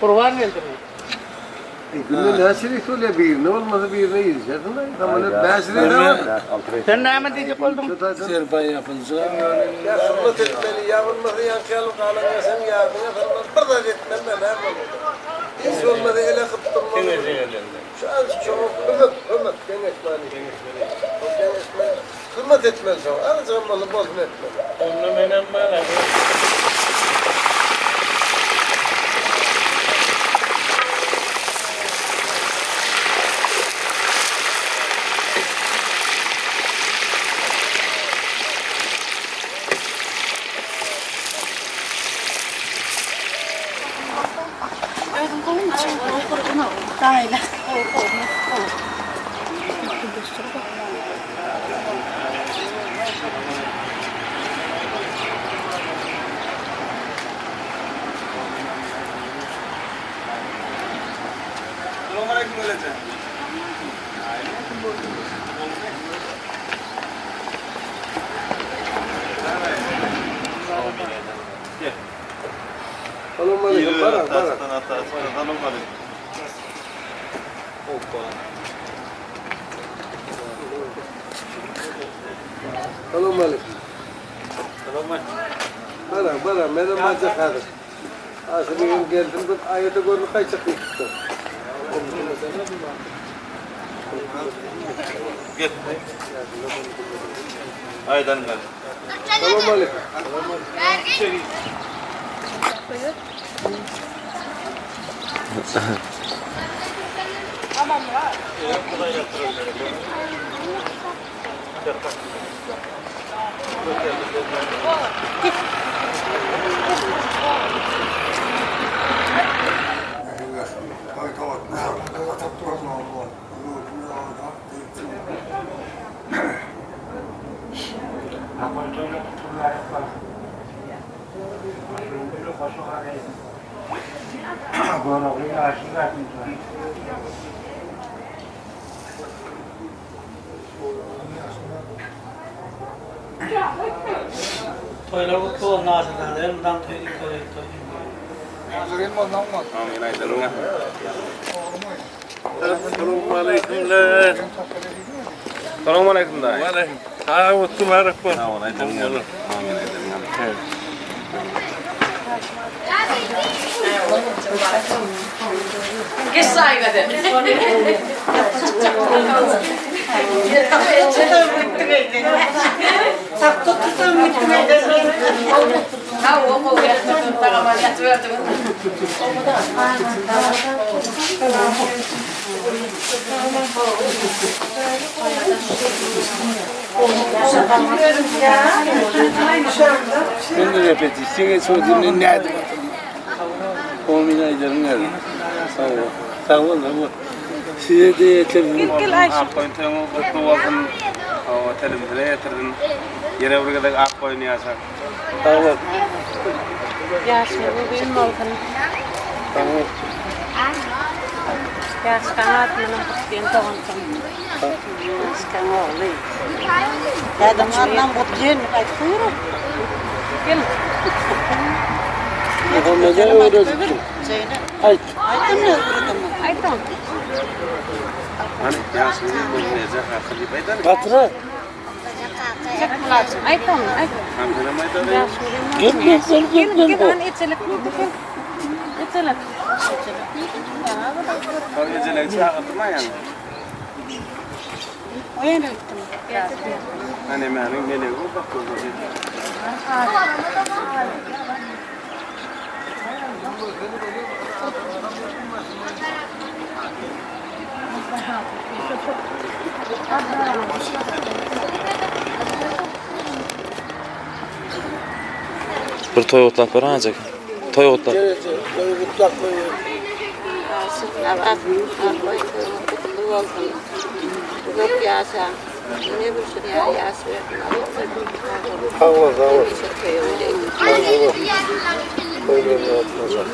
Gurban geldimi? Günde näçe reis bolýar? Birine bolmasa birine ilişersiň aý. Samolýot bäş reis bar. Sen näme diýjek bolduň? Serpaý ýapylsa. Ýa hyzmat etmeli, ýa bolmasa ýaňky ýaly galan ýa seň ýadyňa salmaly, bir zat etmeli de näme bolmasa. Hiç bolmasa ele gypdyrmaly. Şu azajyk şoňa kömek, kömek, geňeşmeli. Geňeşmeli. Hyzmat etmeli şoňa. Azajygam bolsa bolsun etmeli. Onda menem bar. Salowmaleýkim, baran, baran. Salowmaleýkim. Baran, baran, menem barjak häzir. Aşyr hem gelsin, bir aýada görnüp gaýtjak diýipdir. Salowmaleýkim. Toýlar gutly bolsun Aşyrdan elmydam toý toý toý. Salowmaleýkimler. Salowmaleýkim daýy. Waleýkim. Sag bolsun, mübarek bolsun. Sag bol, aýdyň ýaly. Amin aýdyň ýaly. Geç saýgady. Hawa, gowy ýatyrdyň, sag-aman ýatyberdiň. Sen de repetisiýa geç o nädip atyldy? Amin aýdyň ýaly. Sag bol. Sag bol, sag bol. Size de ýetirdim. Ak goýun toýuňyz gutly bolsun. Hawa, telimizine ýetirdim. Ýene bir gezek ak goýun ýaşa. Sag bol. Ýaşyň uzyn bolsun. Sag bol. Ýaşkaň adyndan gutlaýan dogansyň. Ýaşkaň ogly. Dädem adyndan gutlaýan aýdyp goýur. Gel. Muhammede öwredipdir. Aýt. Aýt oň. Hany, ýaşyň uzyn bolsun eje kaka diýip aýdaly. Gatyrak. Çek Mulaçym. Aýt oň, aýt. Hamdinem aýdaly. Ýaşyň uzyn bolsun. Gel, gel, gel, gel, Gel, gel. gel, hany ejelik gel. Ejelik. Şol ejelegi çagyrdyma ýaňy. Hany meniň melegi bak gözleri. Bir toý gutlap ber azajyk. Toý gutlap. Toý gutlap goý. Abat, abat, kutlu bolsun. Uzak ýaşa. Ne bir şir ýaş bersin. Sag bol, sag bol. Sag bol. Toýlaryny gutlajak.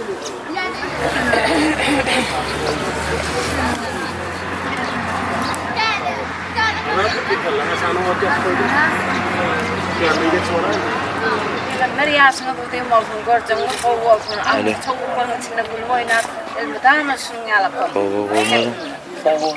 Gelenler ýaşyňyz uzyn bolsun, görjegiňiz gowy bolsun, alty çowluklaryň içinde gülüp oýnap, elmydama şunuň ýaly boluň. Gowy gowy. Sag bol.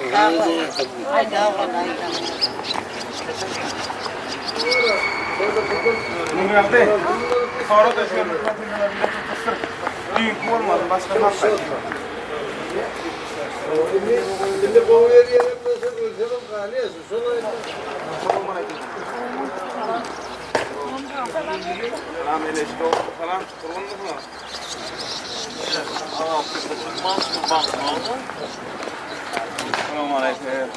Indi gowy ýer ýerem bolsa ölsemem galýasy. Şol aýtdy. Salam eleşdo. Salam. Gurgunmysyňyz? Salam aleyküm.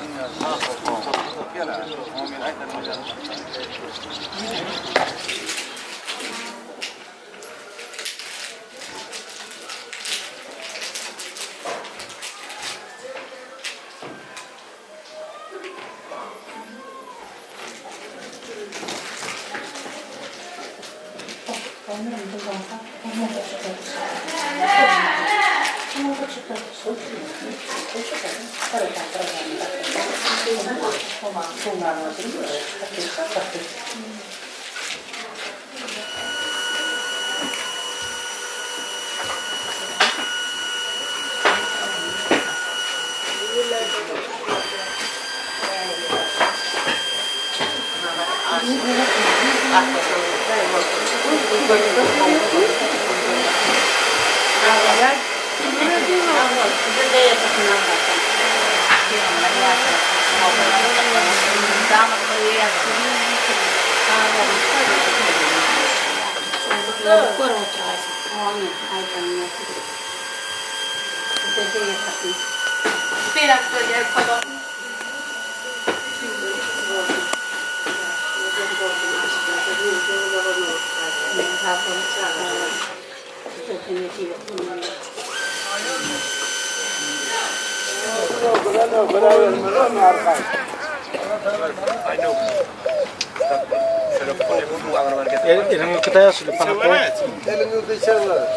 Elini dışarı.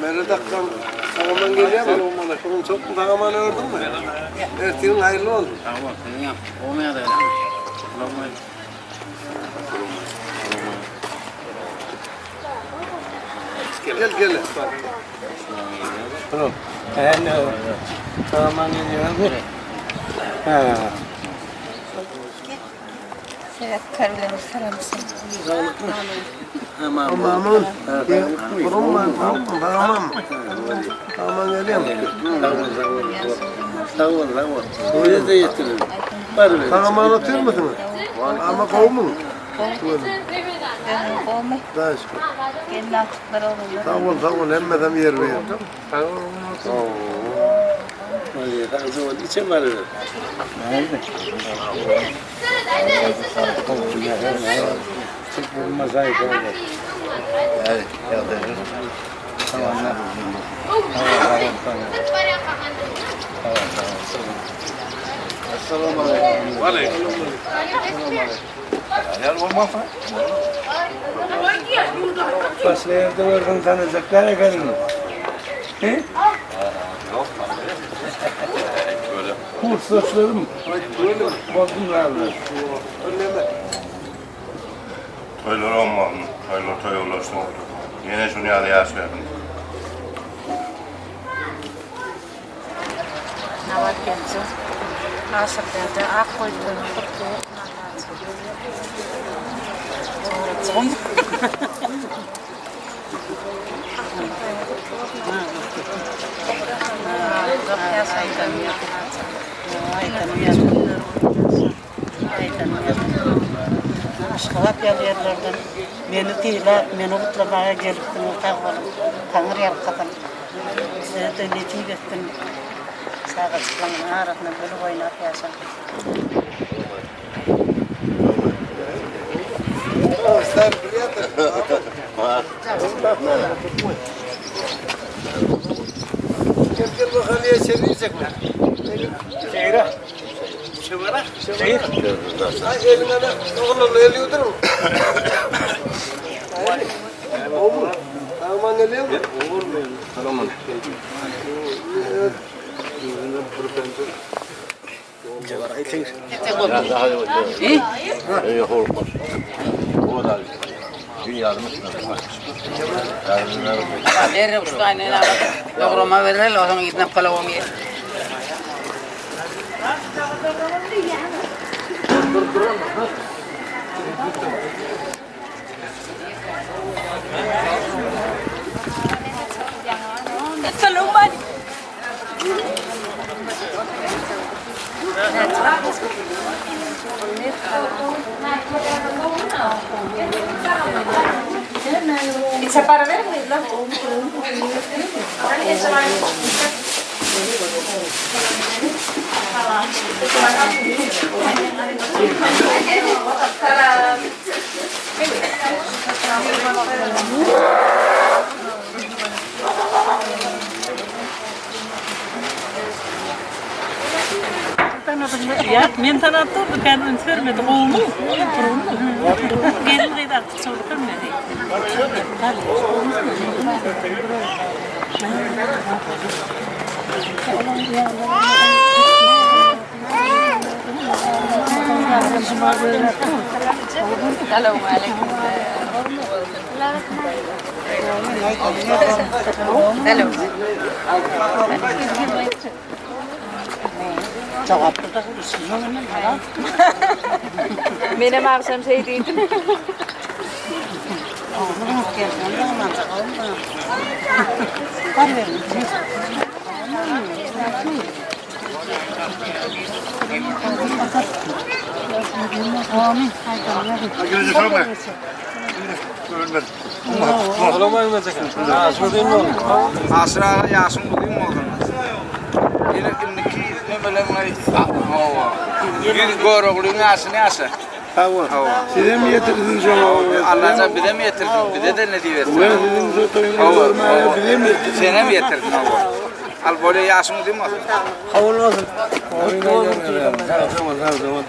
Mene dakikam sağaman geliyor mu? Bunun çok mu sağaman ördün mü? Ertiğin hayırlı olsun. Gel gel. Sağaman geliyor. Ha. Aman. Kurumma, tamam. Tamam geliyor mu? Sağ ol, sağ ol. Sağ ol, sağ ol. Oraya da yetirin. Var mı? Sağaman atıyor musunuz? Ama kovmun. Daha şükür. Sağ ol, sağ ol. Hemmeden yer ver. Sağ ol. Sağ ol. İçe var. Başka yerde gördün tanıyacaklar efendim. He? Kurt saçlarım. Bozdum abi. Toýlar olmalyny, toýlar toý bolarsyň. Ýene şuny ýaly ýaş berdim. Nabat geldi. Aşyr geldi. Ak goýdy. Kutlu olsun. Aşgabat ýaly ýerlerden meni sylap, meni gutlamaga gelipsiňiz, sag boluň. Taňry ýalkasyn. Size-de nesip etsin. Çagajyklaryňyzyň arasynda gülüp oýnap ýaşaň. Men tanap durdum, kän üns bermedi. Gowumy? Gelin gyz artyk çowluk bermedi. Menem agşam şeý diýdim. Aşyr aga ýaşyň uzyn bolsun. Ýene indiki nemeleň hawa. Ýene Göroglyň ýaşyny ýaşa. Sag bol. Sizem ýetirsin şoňa. Allajan bizem ýetirsin. Bize-de nesip etsin. Men siziň şu toýuňyzy görmäge bizem ýetirsin. Senem ýetirsin hawa. Al bolýa ýaşyň uzyn bolsun. Kabul bolsun. Sag bol, sag bol.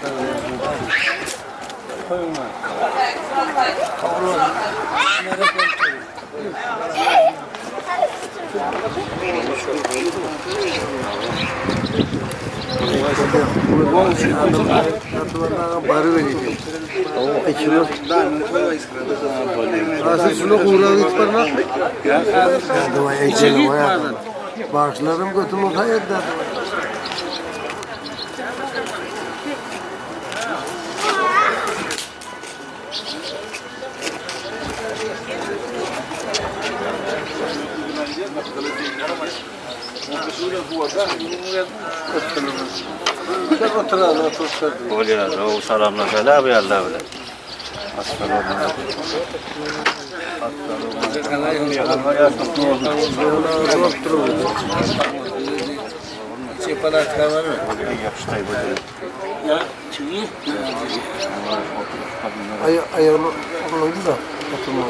Başlarım götümü kayırdı. Bolýar, o salamlaşaly bu ýerde bilen. Ay ayağını olaydı da oturma.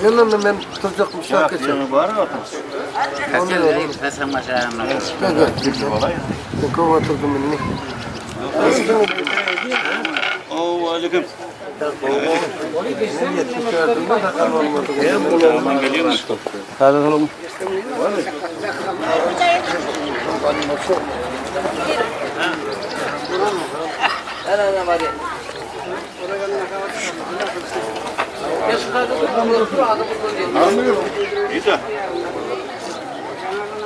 Gel lan ben tutacakmış hakikaten. Gel gel. Ben kova oturdum inni. Aleyküm. İyi de.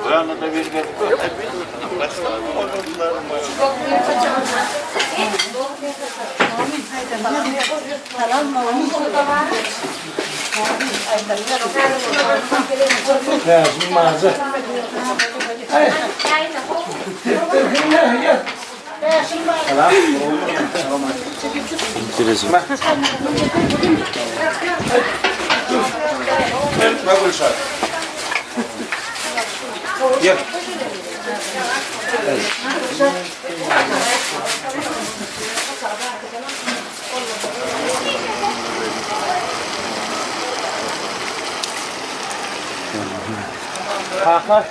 Bu yanında bir Enteresan. Gel. Kaka.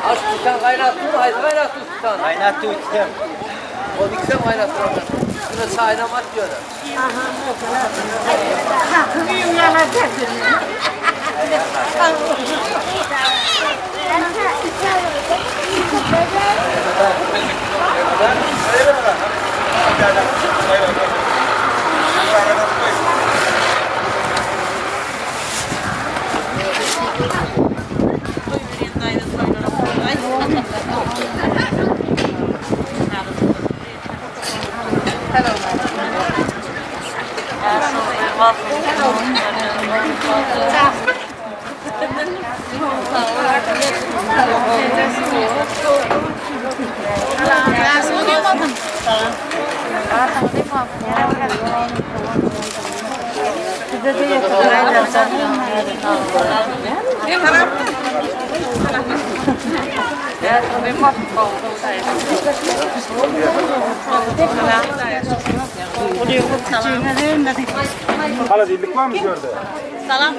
Aç tutan kaynattı mı? Haydi kaynattı tutan. Kaynattı tutan. O dikse kaynattı oradan. Şuna çayına bak diyorlar. Hala dillik var mı şurada? Salam.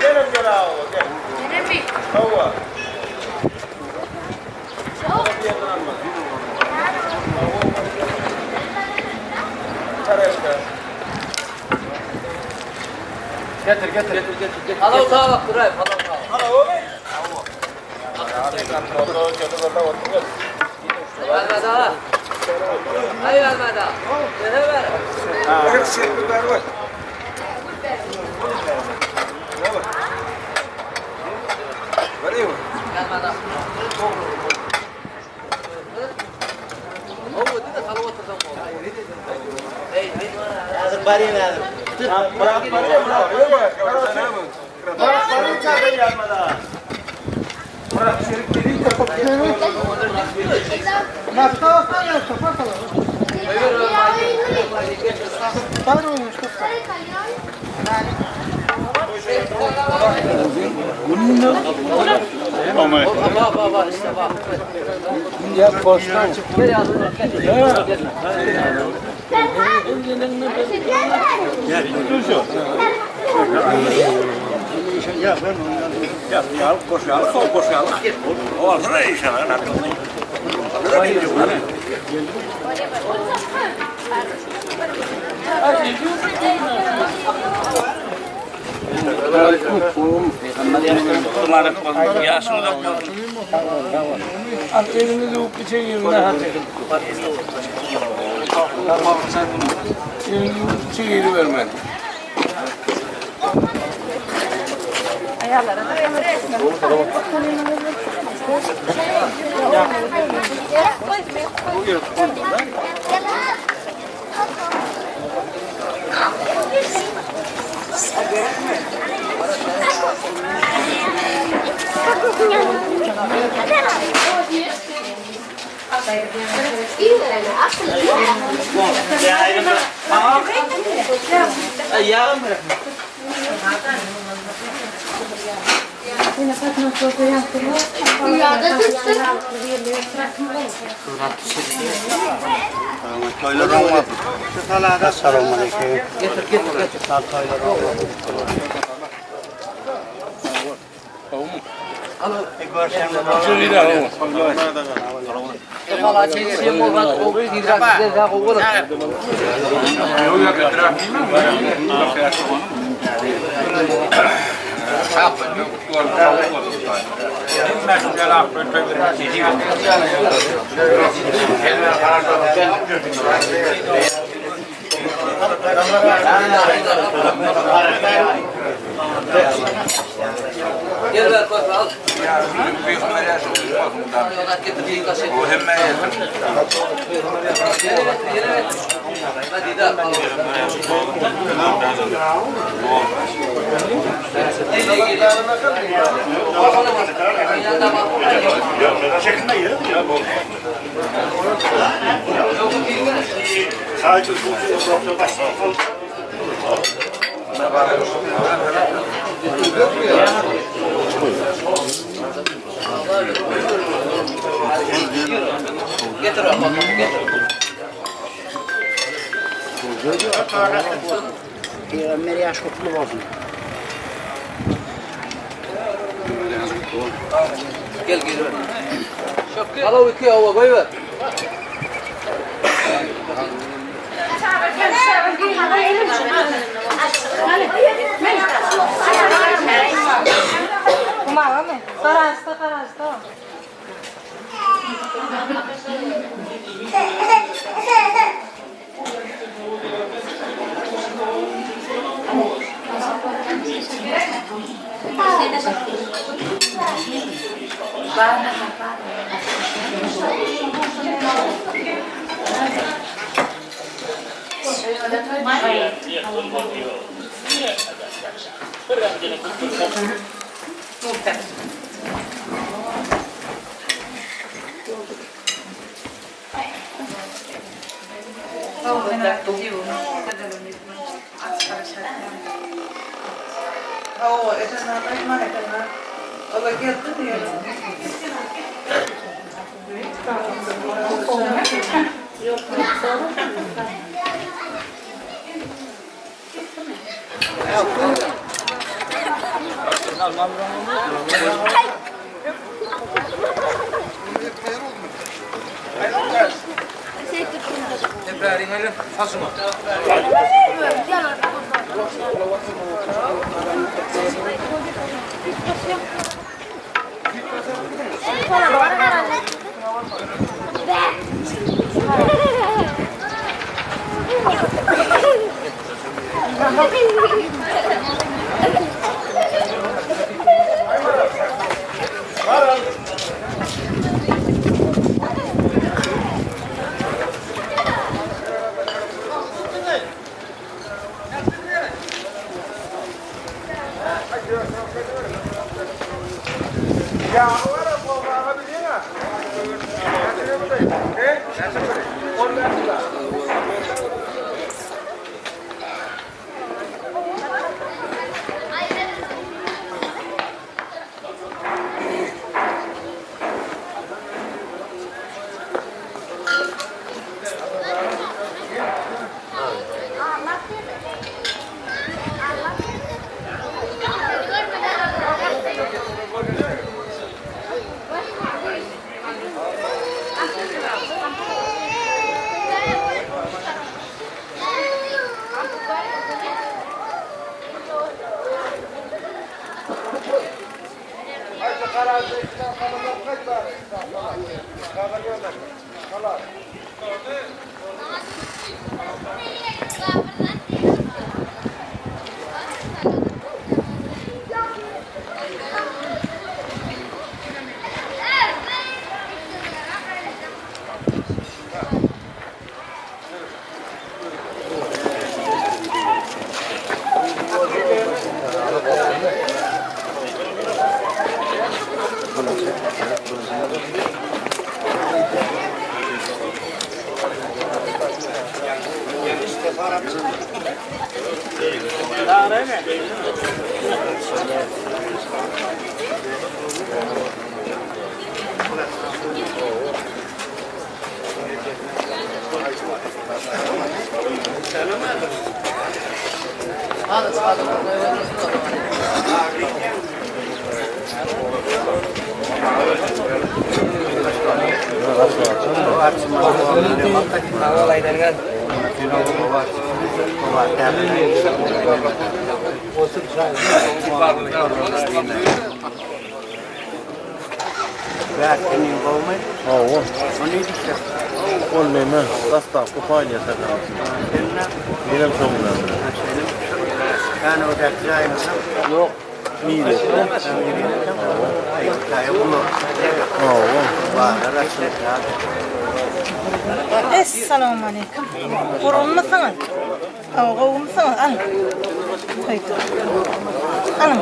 Gelin gel ağa gel. Hava. Getir getir. Getir getir. getir. Halav sağa bak Duray. Halav sağa. Vermedi ha. Hayır vermedi ha. Ne ver? Gelmedi ha. O dedi halav oturdan bu. Hey hey. Bak bak bak işte bak. Ya bostan. Gel yavrum gel. Gel. Al elini up içeyim ne hadi. Elini çekeri vermen. Getir getir getir. Çekeri al. Hala çekişim olmaz. O idrak güzel daha olur. Gel ver koy al. Hadi da. Getir bakalım getir. Peygamber yaş kutlu olsun. Gel gel. Al o iki hava koy ver. Garažda, garažda. Hawa. Ol neme? Dastavka paýlaýar. Menem şoň bilen. Ýok. Miletde. Hawa. Essalamu aleýkum. Gurgunmysyňyz? Hawa, gowumysyňyz? Alyň. Toýda. Alyň.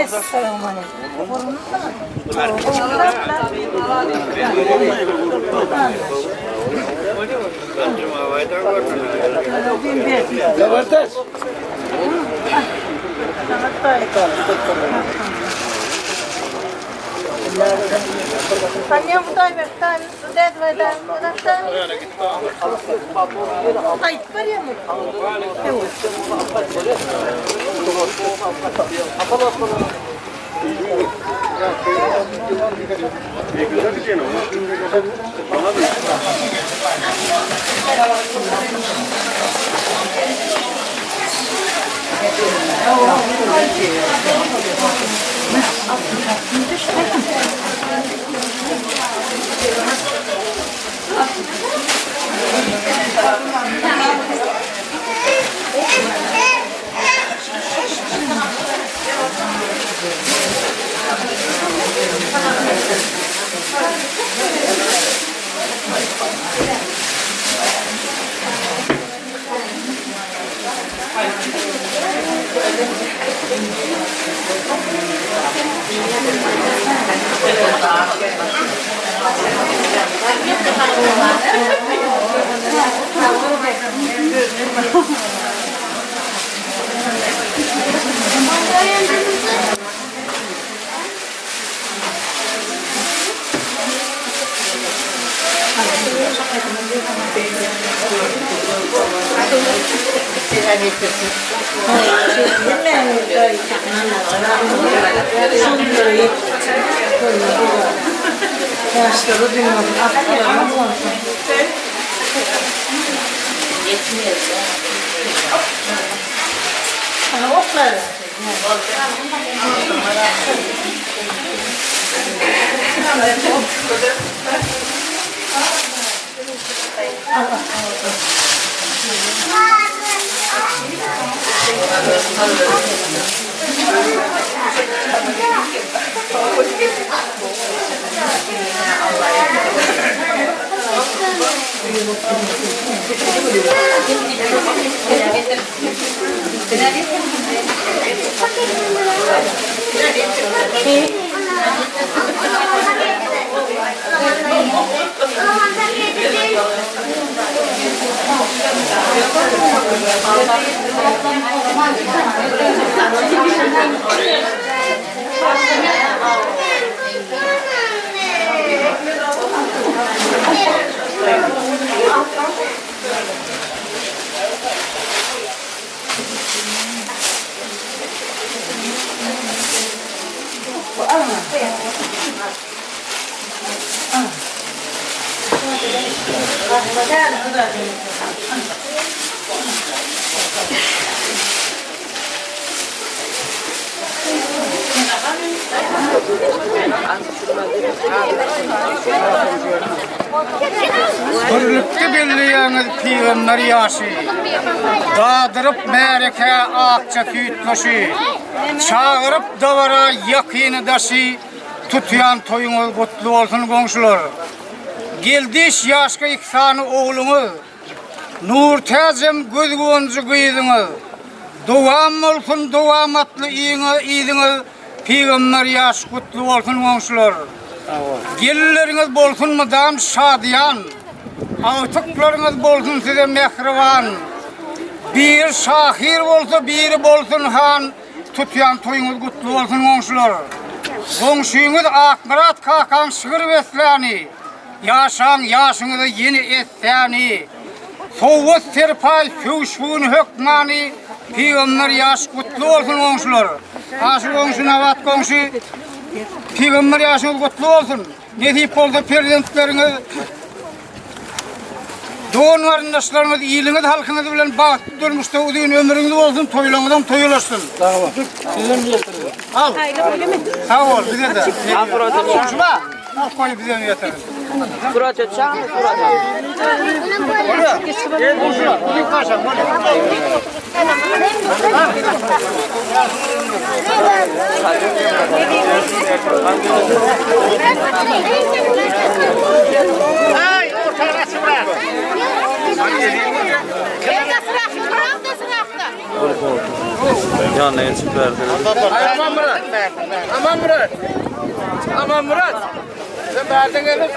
Essalamu aleýkum. Aýdyp barýarmy? Ýaşlary duýmadyk aklylaryň bolsun. Ana oklar. Birlikde belleýäňiz pygamber ýaşy, Dadyryp märekä akja süýtlaşy, Çagyryp dabara ýakyny daşy, Tutýan toýuňyz gutly bolsun goňşular. Geldiş ýaşka iki sany ogluňyz, Nurtäjem göz guwanjy gyzyňyz. Dowam bolsun dowamatly yzyňyz, Pygamber ýaş gutly bolsun goňşular. Gelinleriňiz bolsun mydam şadyýan, Agtyklaryňyz bolsun size mähriban. Biri şahyr bolsa biri bolsun han, Tutýan toýuňyz gutly bolsun goňşular. Goňşyňyz Akmyrat kakaň şygyr besläni, Ýaşaň ýaşyňyzy ýene essäni. Sowgat serpaý söwüş bu gün hökmany, Pygamber ýaş gutly bolsun goňşular. Aşyr goňşy Nabat goňşy Pygamber ýaşyňyz gutly bolsun. Nesip bolsa perzentleriňiz Dogan garyndaşlaryňyz, iliňiz, halkyňyz bilen bagtly durmuşda uzyn ömrüňiz bolsun, toýlaryňyzam toý ulaşsyn. Sag bol. Sizem ýetirin. Al. Sag bol, bize-de. Goňşuma. Al goý bizem ýetirin. Surat etseňmi surat. Bolýar. Goňşular, uzyn kaşaň, bolýar. Ýanyna geçip berdi. Aman Murat. Aman Murat. Aman Murat. Sen bärden gelip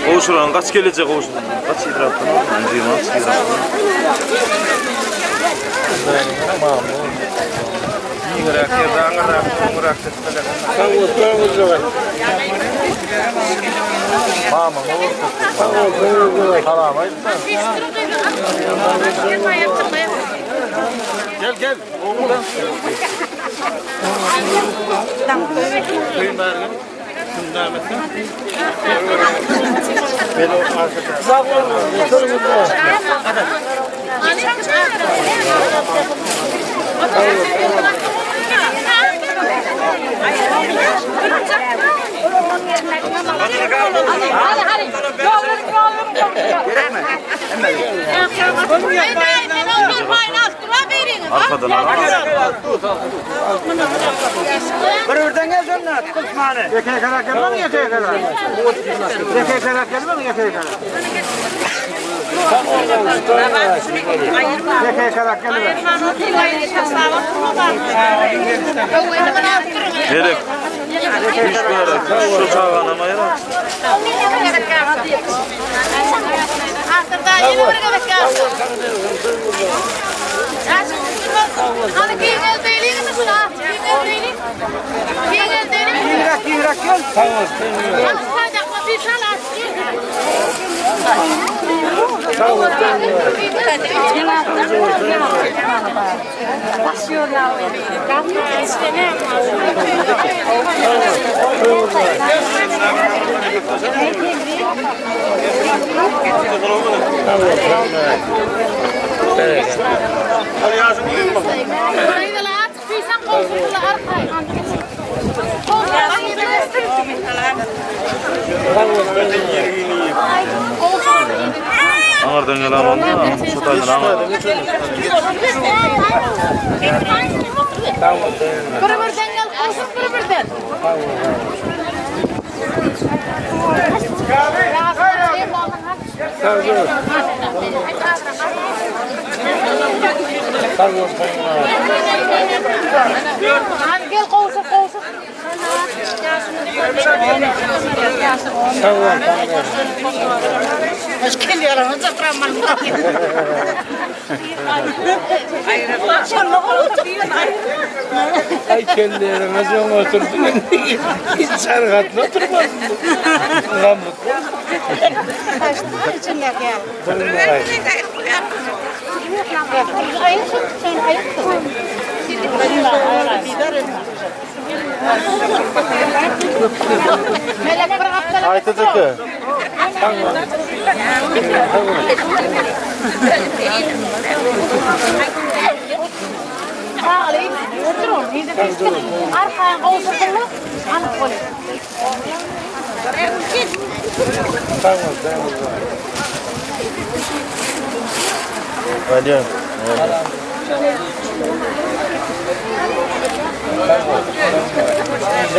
Gowşuran kaç gelecek gowşuran? Kaç idrapdan? 26 idrapdan. Arkadan Gerek. Üç börek. Şu çagana maýra. Aňardan gelen onda, şu taýdan aňardan. Bir-birden gel, goşup bir-birden. Sag bol, sag bol. Hadi gel gowşur gowşur. Sag bol, sag bol. Ay kellerine soň oturdun indi. Hiç çargatly oturmasyn. Gamlyk Aýtajyk. Arkaýyn gowşurdyňmy? Anyk bolýar. Sag bol, sag bol. Bolýar.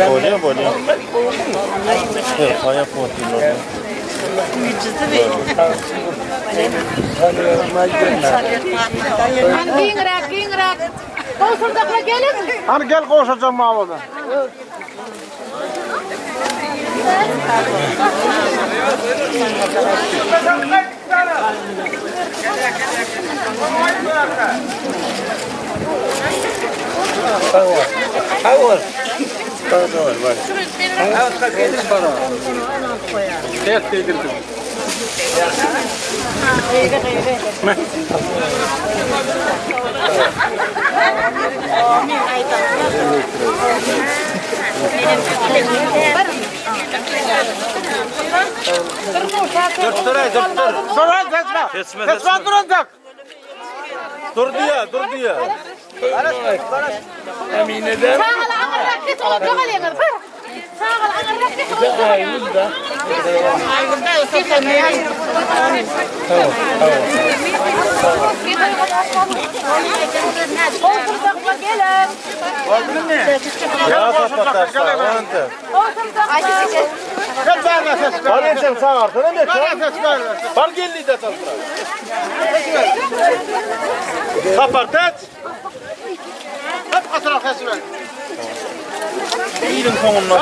Bolýar, bolýar. Serpaý otyrlar. Hany giňräk, giňräk. Gowşurdakla geliň. Hany gel gowşurjak mawada. Sag bol. Sag bol. Sag bol, bak. Seçme seçme. Dur diýe, dur diýe. Emine'den Çagalar aňyrrak geç, oňa alýaňyz. Bir. Çagalar aňyrrak geç, oňa Aygül da. Tamam, tamam. Gowşurdakla geliň. Ya sapatlar, ante. Gowşurdakla. Bar sen sağarsana ne? Bar geldi de çaldıra. Sapar tet. Ýylyň soňunda.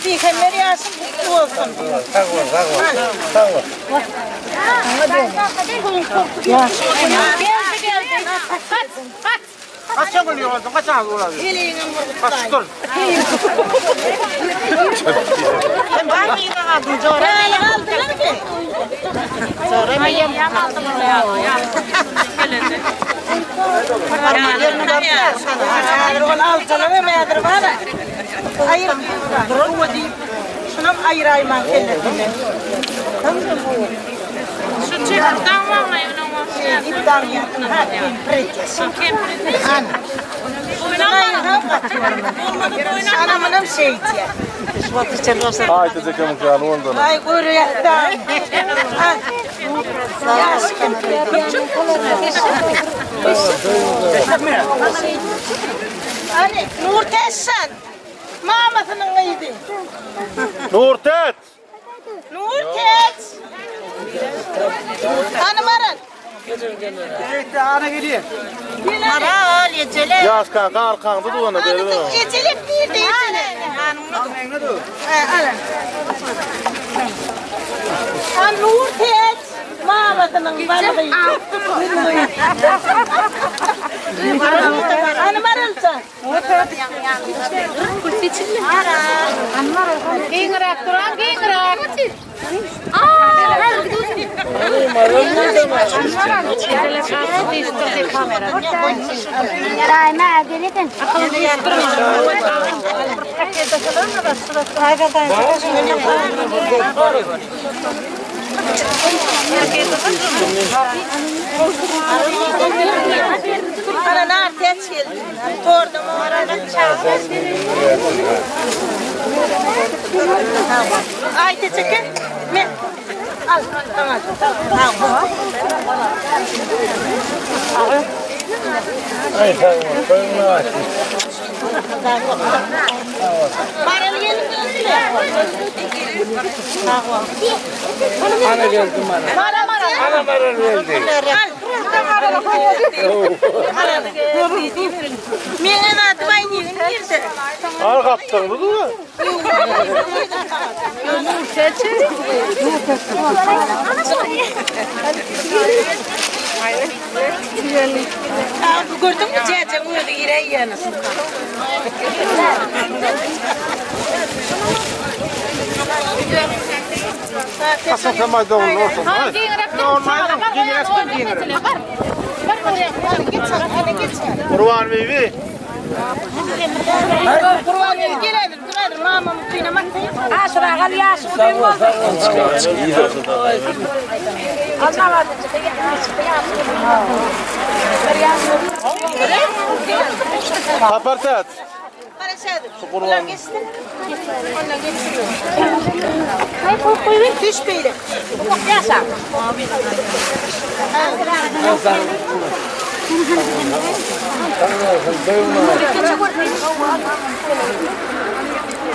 Peygamber yaşın kutlu olsun. Sag bol, sag bol. Sag bol. Geldi geldi. Kaç, kaç. Kaç oluyor oldun? Kaç ağız oldu? Kaç dur. Şunam ayırayman kellesini. Şu çekirden var mı? İptan yaptın. Ha, kemprek. Şu kemprek. Anamınam şey diye. Aýtajyk hem ýaly boldy. Ay görüyaktan. Yaş kemprek. Hani Nurteşen. Mamasının iyiydi. Nurtet. Nurteş. Hanım aran. Ana geliyor. Maral ecele. Ýaş kanka arkaňda duwana berip. Ecelep değil de ecele. Ha Nurteş. Mamasının balığı. Hanım aralsa. Giňräk duran, giňräk. Aa, Ay sag bol, toýuň açsyn. Ana geldi mana. Ana maral geldi. Al gapdyň bu da. Gördün mü cecen öyle gireyen. Hasan samay dogul olsun. Ha, giňräk dur. Bar, giňräk dur. Bar, oraya. Kurban bibi. Kurban geledir, geledir. Mamam kıynamak değil. Aşura gal yaşın uzun bolsun. Tapar tat. Kurban. Ondan geçiriyor. Hayır, koy koy Düş beyle. Yaşa.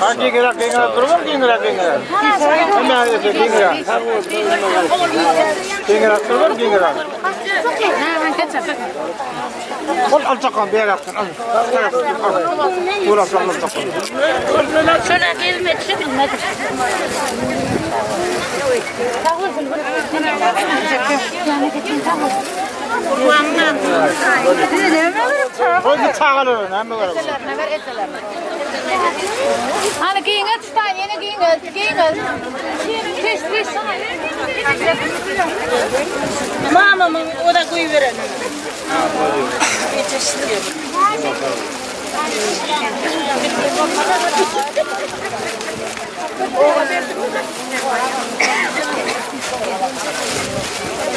Ha giňräk giňräk durbar giňräk giňräk. Hemen ýeke giňräk. Giňräk durbar giňräk. Ol alçakan bir yapsın. Al. Dur al alçakan. Şuna gelmedi, bilmedi. Koy bir çağalar hemen var. Hani giňel tutan, ýene giňel, giňel. Teş, teş. Mamamın o da koyu veren. Yetiştiriyor.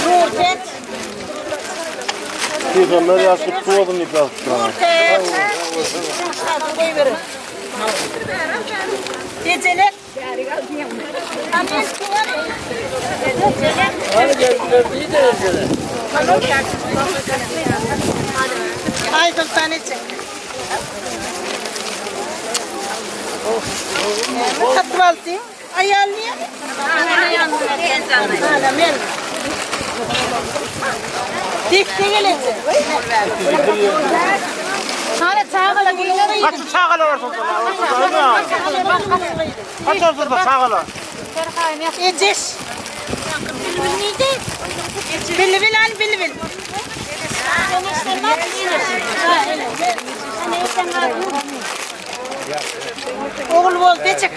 Nurtet. Peygamber yaşlı tuğadın nikah Nurtet. Koyu verin. Geceler. Hani geldiler iyi derecede. Ay Sultan içi. Satmaltı. Ayarlıyor. Ana men. Dikti gelesi. Hani çağala giňel. Kaç çağalar var sultan. Kaç olsun çağalar. Eceş. Bilbil al bilbil. Oğul bol de çek.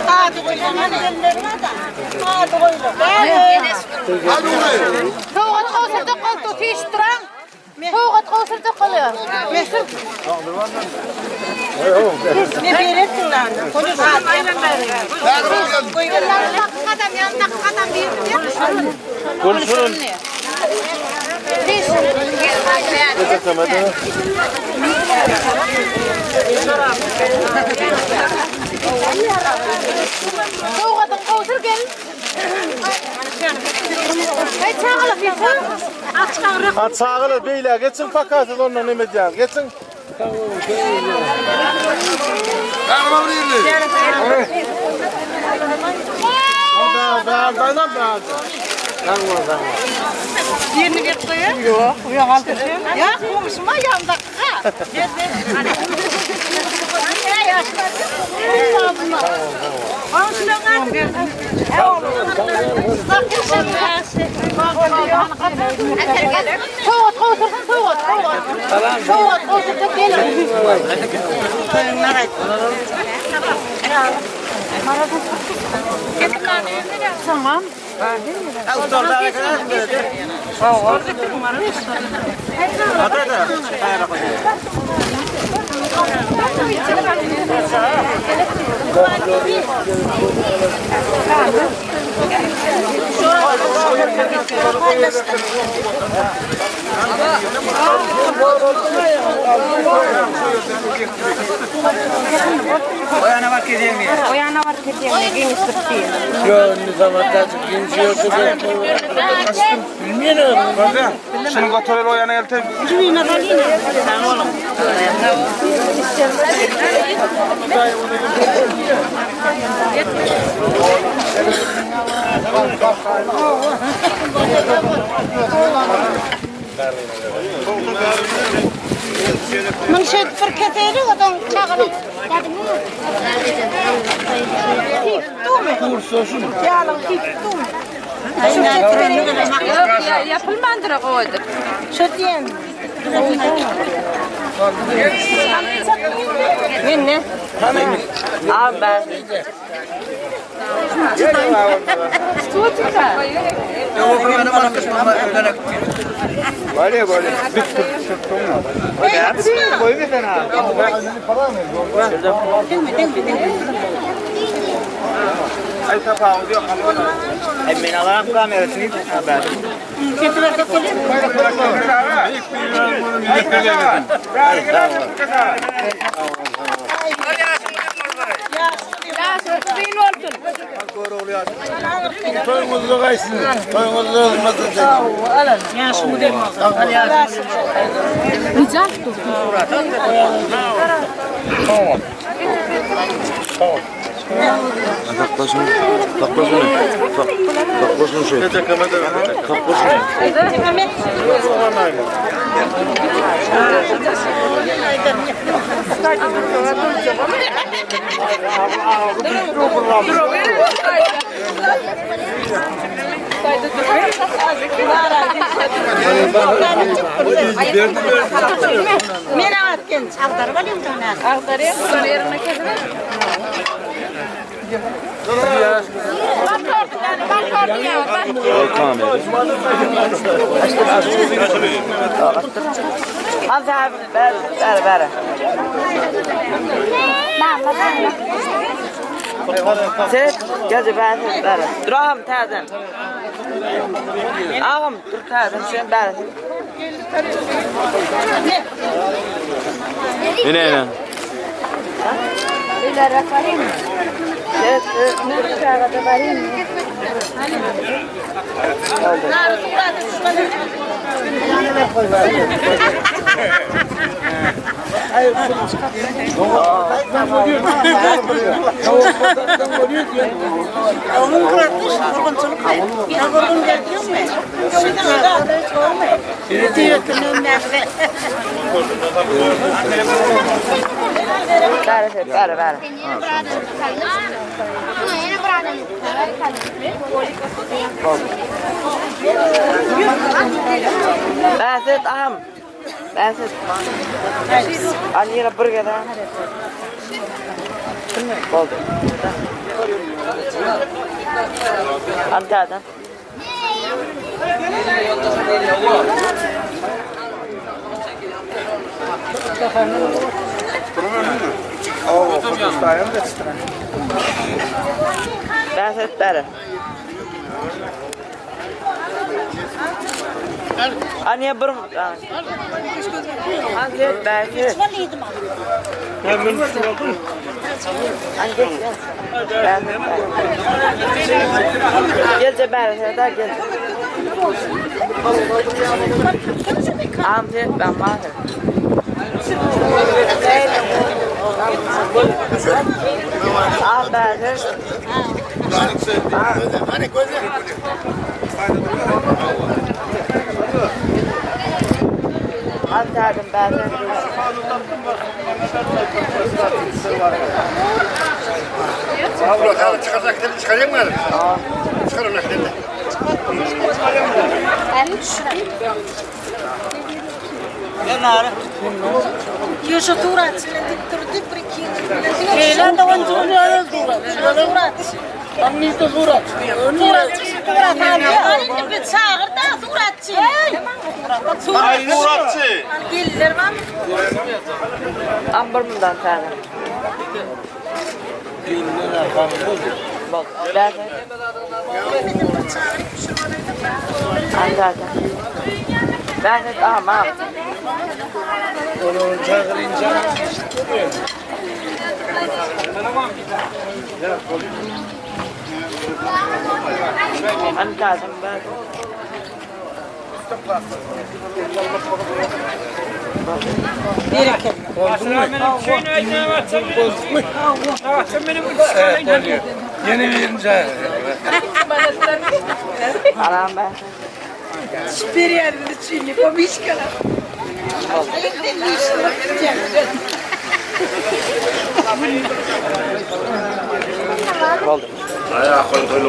Hadi koylan hani. Hadi koylan. Sowgat gowşurdy goltugy tişip duran. Sowgat gowşurdy golýar. Ne verirsin lan? Kadam ýanynda kadam diýip. Görüşürüz. Sowgatyň gowşur gel. Hey çağala fifa. Açkan Ha çağalar beyler geçin pakasız ondan ne edeceğiz? Geçin. Da da da da da. Yerini verip koyuyor. Yok, yok aldı. Ya komşuma yanında. Ver ver. Sowgat gowşursun sowgat sowgat. Sowgat gowşursun gel. Tamam. Yo, ne zaman da gençiyordu. Bilmiyorum. Şunu götürür o yana elter. Muny şeýdip bir keseli odan çagalyk. Yok ya, yapılmandır o goýdur. Şu diýen. Men ne? Abi ben. Toyumuzda kaysın. Toyumuzda olmasa da. Taklaşın. Taklaşın. Taklaşın şey. Taklaşın. Men aňat genç. Agdaryp alayım da Agdarýar, yerine kesilir. Bak orada yani, bak orada ya, bak. Yine yine. Onun kuratmış, vurgunçuluk ne? Ya vurgun gelmiyor mu? Ýoşa turat, dik durdy, bir iki. Eýle de oncu. Turat. Nirde suratçy? Suratçy surat alýar. Indi bir çagyr da suratçy. Suratçy. Gelinler barmy? Am bir mundan täze. Bol. Andaza. Bähbit ama. Onu çağırınca Andazım ben. Yeni birinci. Aram ben. Ayak koy koy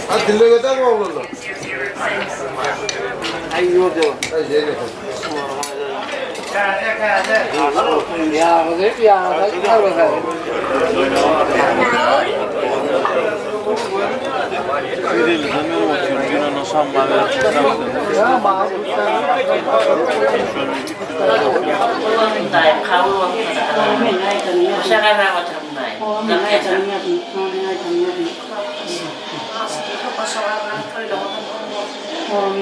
Ha dille gider mi oğlum? Ay yok diyor. Ay şey Amin. Amin. Amin. Amin.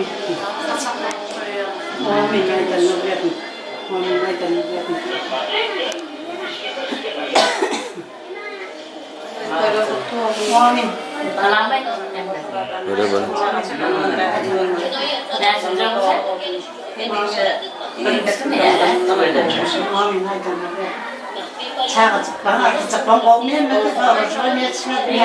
Amin. Böyle böyle. Çağırcıklan, artıcıklan olmayan mı? Çağırcıklan yetişmedi.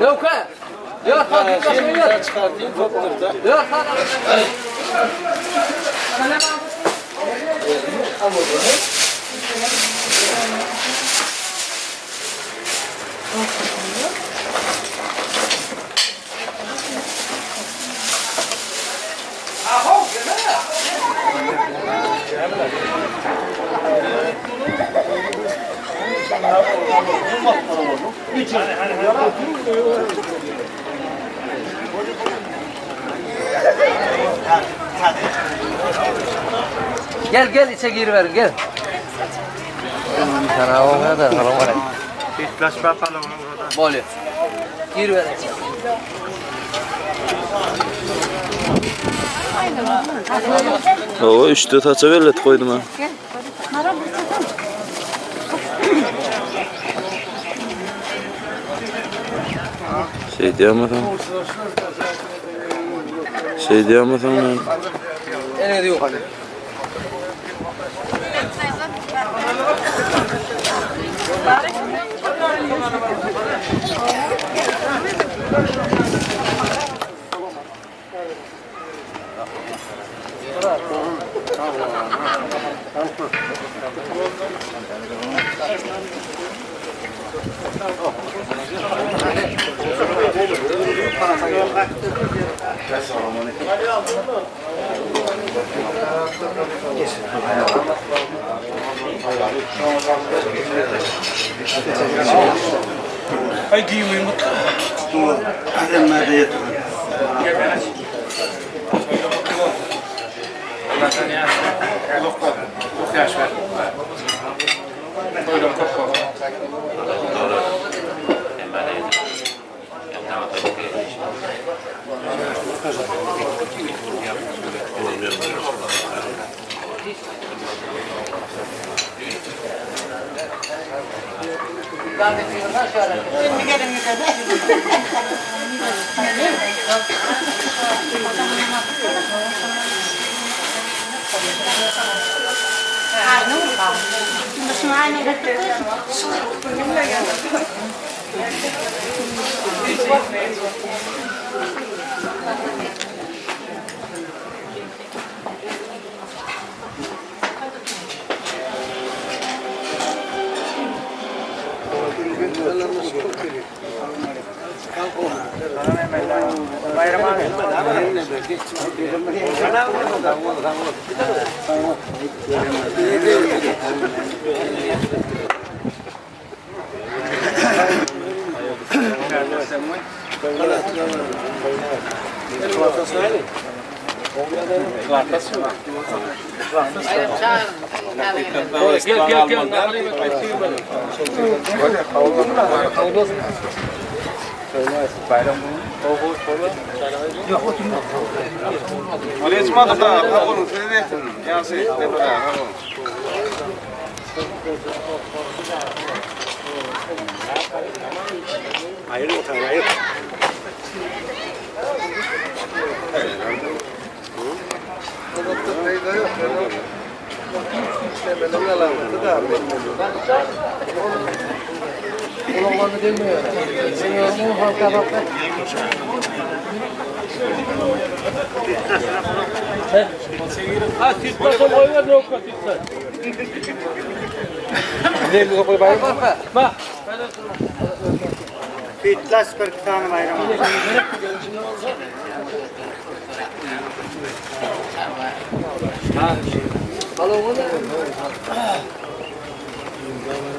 Yok ha. Yok ha. Çıkartayım topları da. Yok ha. Gel gel içe giriverin gel. Bolýar. Giriverin. Oo, üçte saça bellet koydum ha. Şey diyemedim. Şey diyemedim ben. Ene diyor. Şimdi gelin Gel gel gel. Aleyküm da, ha olun, size de. Ýagşy, ne ha olun. Ha sütlaç koyver ne okka sütlaç. Bak. Sütlaç 40 tane bayram.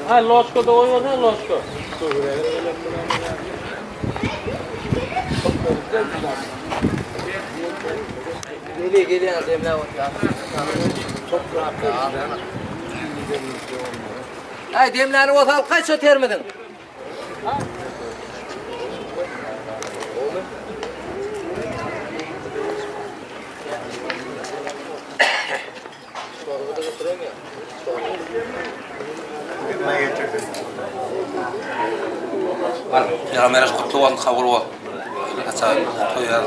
Ha loşko da koyver ha loşko. Geliyor geliyor demle ya. Çok rahat ya. Ay demlerini o sal kaç o termedin? Peygamber kutlu olsun, kabul ol. Haça toýar.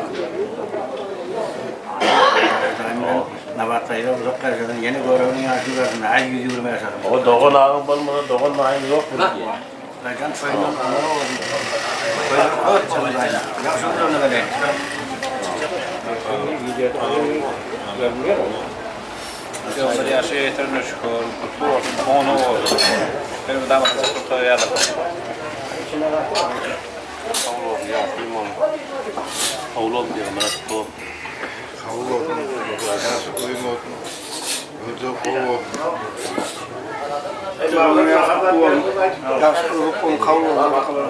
Nabat ayda uzak karşıdan yeni görevini yaşlı versin. Ay 120 yaşadım. O dogan ağın bolmasa dogan ağın yok mu? Racan soyunun anı oldu. Yaxşı olur böyle. Peygamber ýaşy ýetirine şükür, kutlu olsun, onu olsun. Benim damat toýar. Kabul olsun, ýagşy olsun. Kabul olsun diýen kutlu olsun. Kabul olsun. Ýaşy uzun olsun. Öde kol olsun. Ýagşy olsun, kabul olsun.